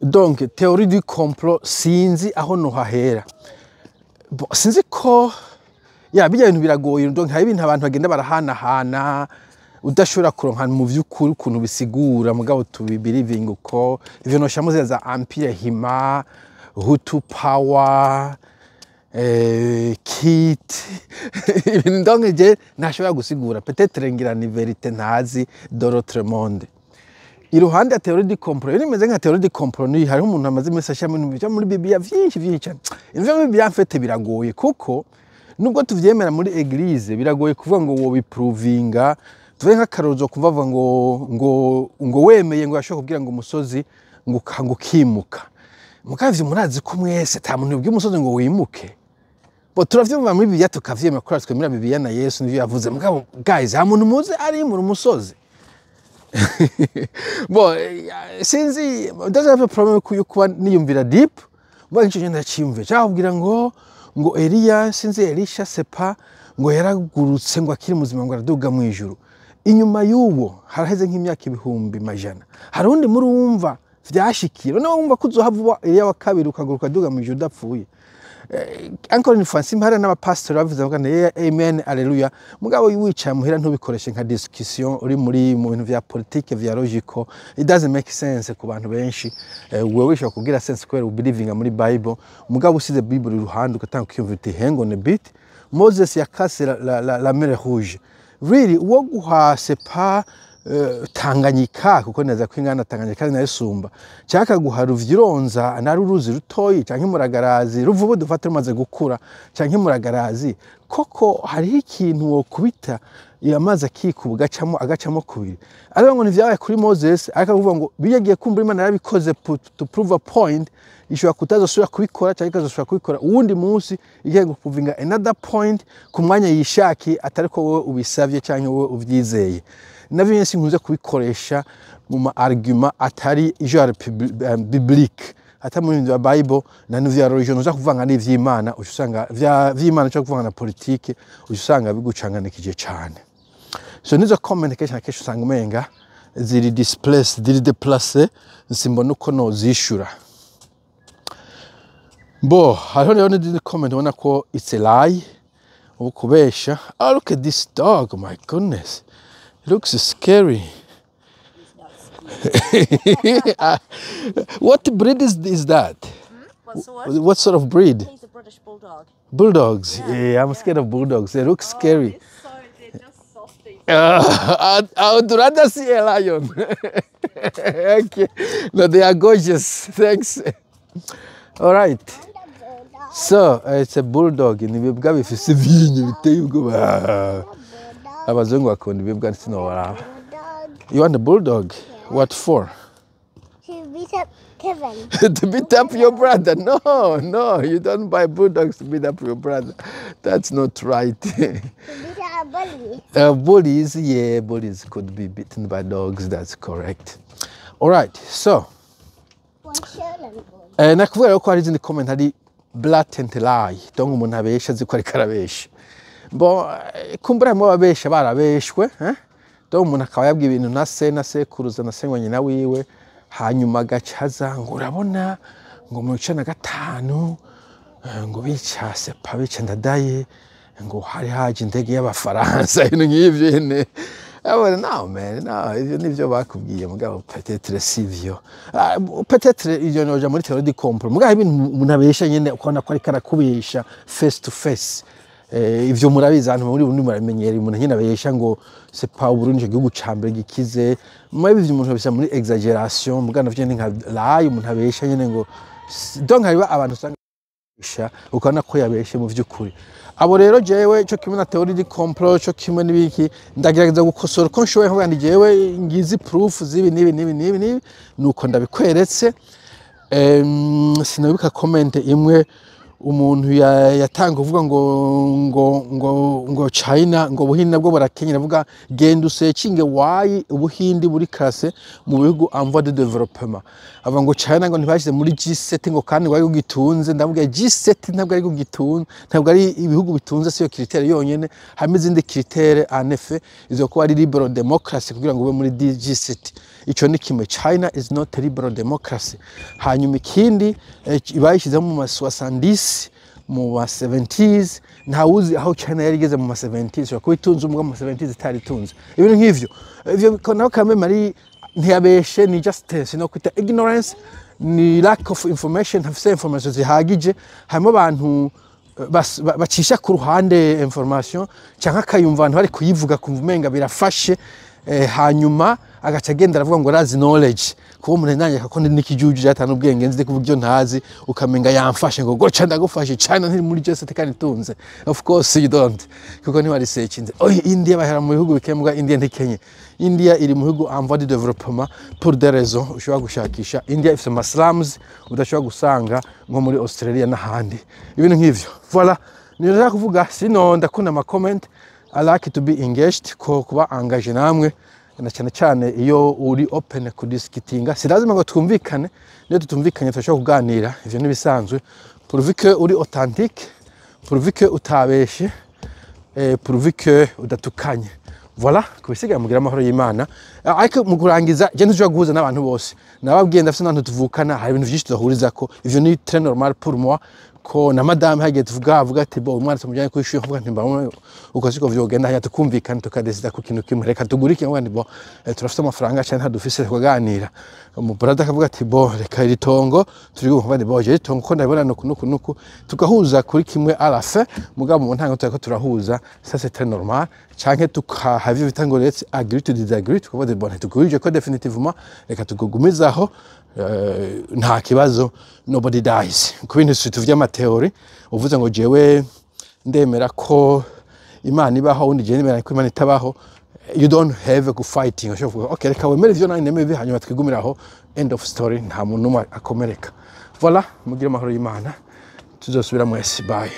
Donc théorie du complot, sinzi aho nohahera. Bon, sinzi ko ya bijya bintu biragoye. Donc hari ibintu abantu bagenda barahanahana, udashobora kuronka mu vy'ukuri ukuntu bisigura, mugabo tubibelieving uko ivyo noshamo za Empire Hima, Hutu Power, kit ibintu. Donc je ntashobora gusigura, peut-être ngira ni vérité ntazi de l'autre monde. Iruhande ya théorie du complot, iyo nimeze nka théorie du complot, ni hariho umuntu amaze iminsi ashiramo ibintu byo muri Bibiliya vyinshi vyinshi cyane. Ibintu vyo muri Bibiliya mfete biragoye, kuko nubwo tuvyemera muri église, biragoye kuvuga ngo wobiprovinga. Tuvuge nk'akarozo, kumva bavuga ngo wemeye ngo yashobora kubwira ngo umusozi ngo ukimuka. Mugabo ivyo murazi ko mwese ata muntu yobwira umusozi ngo wimuke. Bo turavyumva muri Bibiliya, tukavyemera ko twemera Bibiliya na Yesu nivyo yavuze. Mugabo guys, nta muntu muzi ari muri umusozi. Bon, sinzi, doesn't have a problem yo kuba niyumvira deep. Mba nico ngenda ndaciyumvira, cyangwa kugira ngo Eliya, sinzi, Elisha sepa, ngo yaragurutse, ngo akiri muzima, ngo araduga mu ijuru. Inyuma y'uwo haraheze nk'imyaka ibihumbi majana, hari undi muri wumva vyashikiye. None wumva ko uzohava uba Eliya wa kabiri, ukaguruka uduga mu ijuru udapfuye? Encore une fois, simpara n'abapastori bavuze, bavuga ngo "Amen, alleluya." Mugabo wicaye muhira, ntubikoreshe nka discussion uri muri mu bintu vya politique vya logical. It doesn't make sense ku bantu benshi. Wewe wishobora kugira sense kubera ubelievinga muri Bible, mugabo usize Bible iruhande, ugatanga ukiyumva uti: "Hang on a bit." Moses yakase la mer Rouge, really? Uwo guha c'est pas Tanganyika, kuko neza ko ingana Tanganyika nayo sumba, cyaka guha Ruvyironza nari uruzi rutoyi, canke Muragarazi, Ruvubu dufate rumaze gukura, canke Muragarazi, koko hariho ikintu wokubita iyo amazi akikuba, agacamo kubiri? Ariko ngo ntivyabaye kuri Moses, ariko akavuga ngo biyagiye kumbura Imana yarabikoze to prove a point. Ishobora kutazosubira kubikora, cyangwa ikazosubira kubikora uwundi munsi, igiye guprovinga another point ku mwanya yishakiye, atari ko wowe ubisabye cyangwa wowe uvyizeye. Navyo nyene sinkunze kubikoresha mu ma argument atari genre biblique, atari mu bintu vya Bible na n'ivya religion. Uza kuvanga n'ivy'Imana, uca usanga vy'Imana uca kuvanga na politike, uca usanga bigucanganikije cane. So nizo comment kenshi na kenshi usanga umenga ziri displaced, ziri déplacé, simbona uko nozishura. Bo hariho rero n'izindi comment ubona ko it's a lie, ubu kubesha. Oh, look at this dog, my goodness, it looks scary. What breed is that? What's the what? What sort of breed? He's a British bulldog. Bulldogs? Yeah, I'm scared of bulldogs. They look scary. So they're just softies. I would rather see a lion. Okay. No, they are gorgeous. Thanks. All right. So, it's a bulldog. Ni ibibwa bifise ivyinyo biteye ubwoba. Abazungu bakunda ibibwa, sinobaraba. Bulldog. You want a bulldog? What for? To beat up Kevin. To beat up your brother? No, you don't buy bulldogs to beat up your brother. That's not right. To beat up a bully. Bullies, yeah, bullies could be beaten by dogs. That's correct. All right, so One children bully. Nakuvuga rero ko hari izindi comment hari blatant lie, donc umuntu abesha azi ko ariko arabesha. Bon, kumbura harimo ababesha barabeshwe, eh? Donc umuntu akaba yabwiye ibintu na se na sekuruza na se ngo nyina wiwe, hanyuma agaca aza ngo urabona ngo mu 95, ngo bica sepa, bica Ndadaye, ngo hari haje indege y'Abafaransa, ibintu nk'ivyo nyene. Abona, no man, no, ivyo nivyo bakubwiye, mugabo peut-être sivyo. Ah, peut-être ivyo noja muri théorie du complot, mugabo ibintu umuntu abesha nyene ukabona ko ariko arakubesha face to face. Ivyo murabizi, abantu muri Burundi muramenyereye umuntu nyene abesha ngo c'est pas Uburundi ico gihugu ca mbere gikize. Muri ivyo umuntu abisha muri exagération, mugabo navyo ni nka lie, umuntu abesha nyene ngo donc hariho abantu usanga abesha ukabona ko yabeshe mu vy'ukuri. Abo rero jewe, cyo kimwe na théorie du complot, cyo kimwe n'ibiki, ndagerageza gukosora uko nshoboye, nkuvuga nti jewe ngizi proof z'ibi n'ibi n'ibi n'ibi n'ibi, nuko ndabikweretse. Sinabibuka comment imwe. Umuntu yatanga kuvuga ngo China, ngo Ubuhindi nabwo burakenye. Ndavuga, genda usearchinge why Ubuhindi buri classé mu bihugu en voie de développement. Avuga ngo China ngo ntibashyize muri G7, ngo kandi ngo ari gitunze. Ndavuga, G7 ntabwo ari gitunze, ntabwo ari ibihugu bitunze, siyo critère yonyene. Harimo izindi critère. En effet, izo kuba ari liberal democracy kugira ngo ube muri G7, ico ni kimwe. China is not a liberal democracy. Hanyuma ikindi, bayishyizemo mu ma 70, mu ma 70s. Ntawuzi aho China yari igeze mu ma 70s. Ishobora kuba itunze umwe mu ma 70s, itari itunze. Ibintu nk'ivyo, ivyo ko nawe kameme ari ntiyabeshe, ni just sino kwita ignorance, ni lack of information, ntafise information zihagije. Harimo abantu bacisha ku ruhande information, cyangwa akayumva abantu bari kuyivuga, kumva umenga birafashe, hanyuma agaca agenda aravuga ngo arazi knowledge. Kuba umuntu nanjye ko ndi n'ikijuju yatana ubwenge, nzi kuvuga ibyo ntazi, ukamenga yamfashe ngo goca ndagufashe, China ntiri muri G7 kandi itunze. Of course you don't, kuko ntiwarisearchinze. Oh, India bahera mu bihugu bikembwa. India ntikenye, India iri mu bihugu en voie de développement pour des raisons ushobora gushakisha. India ifite ama slums udashobora gusanga nko muri Australia n'ahandi, ibintu nk'ivyo. Voilà, niyo nshaka kuvuga. Sino ndakunda ama comment. I like to be engaged, ko kuba engagé namwe, na cyane cyane iyo uri open kudiscutinga. Si lazima ngo twumvikane. Niyo tutumvikanye turashobora kuganira, ivyo n'ibisanzwe, pourvu que uri authentique, pourvu que utabeshe, pourvu que udatukanye. Voilà, kubisigaye mugira amahoro y'Imana. Ariko mu kurangiza, je ntushobora guhuza n'abantu bose. Nababwiye, ndafise n'abantu tuvukana, hari ibintu vyinshi tudahurizako. Ivyo ni très normal pour moi, ko na madame hagiye tuvuga, avuga ati: "Bo umwana tumujyanye ku ishuri." Nkavuga nti: "Mbamwe uko siko vyogenda." Hanyuma tukumvikana, tukadécida ku kintu kimwe: "Reka tugure iki." Nkavuga nti: "Bo turafite amafaranga cyane ntadufise." Tukaganira. Umu brother akavuga ati: "Bo reka iri tongo turi." Kuvuga nti: "Bo je iri tongo ko ndabona nuku nuku nuku." Tugahuza kuri kimwe à la fin. Mugabo mu ntango turiko turahuza, ça c'est très normal. Canke tukaha ivyo bita ngo let's agree to disagree, tukavuga ati: "Bon, ntitugurije ko définitivement, reka tugugumizaho." Nta kibazo, nobody dies. Ku bintu surtout vy'ama théories, uvuze ngo jewe ndemera ko Imana ibaho, undi jewe ndemera ko Imana itabaho, you don't have to fighting. Ushobora kuvuga: "Okay, reka wemere ivyo, nanjye nemere ibi, hanyuma twigumire aho." End of story, nta muntu n'umwe akomereka. Voilà, mugire amahoro y'Imana, tuzosubira mwese. Bye.